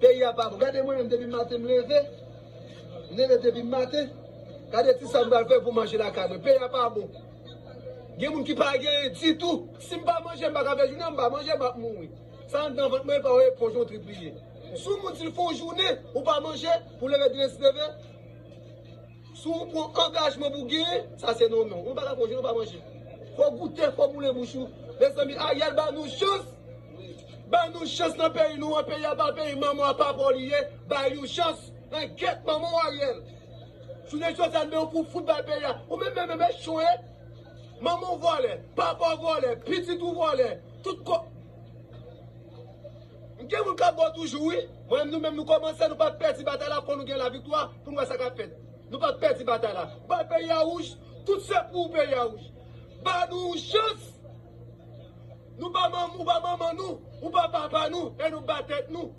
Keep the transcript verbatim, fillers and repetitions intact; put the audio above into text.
Peyi a pa bon. Gade mwen menm depi maten m leve. M leve depi maten. Gade ti sa m pral fè pou manje lakay mwen. Peyi a pa bon. Gen moun ki pa genyen ditou. Si m pa manje, m pa ka fè jounen, m pa manje, m ap mouri. Sa anndan vant mwen pa yon eponj, yon trip li ye. Si yon moun di l fè yon jounen, ou pa manje, pou leve demen si leve, si w pran angajman pou genyen, sa se non non. Ou pa ka fè yon jounen, ou pa manje. Fò w goute, fò w moulen bouch ou. Mezanmi, Ariel ba nou chans. Ba nou chans nan peyi nou an, peyi a pa peyi manman w, papa w li ye, ba l yon chans. Nan gyèt manman w Ariel. Jounen jodi a, nou pou fout bay peyi a. Ou menm, menm, menm, echwe. Manman w vòlè, papa w vòlè, pitit ou vòlè. Tout ko... M gen moun k ap ba w toujou, wi. Mwen menm, nou menm, nou kòmanse, nou p ap pèdi batay la, fò nou gen laviktwa, pou nou wè sa k ap fèt. Nou p ap pèdi batay la. Bay peyi a wouj, tout se pou peyi a wouj. Ba nou yon chans. Nou pa manm, ou pa manman nou, ou pa papa nou, e nou ba tèt nou.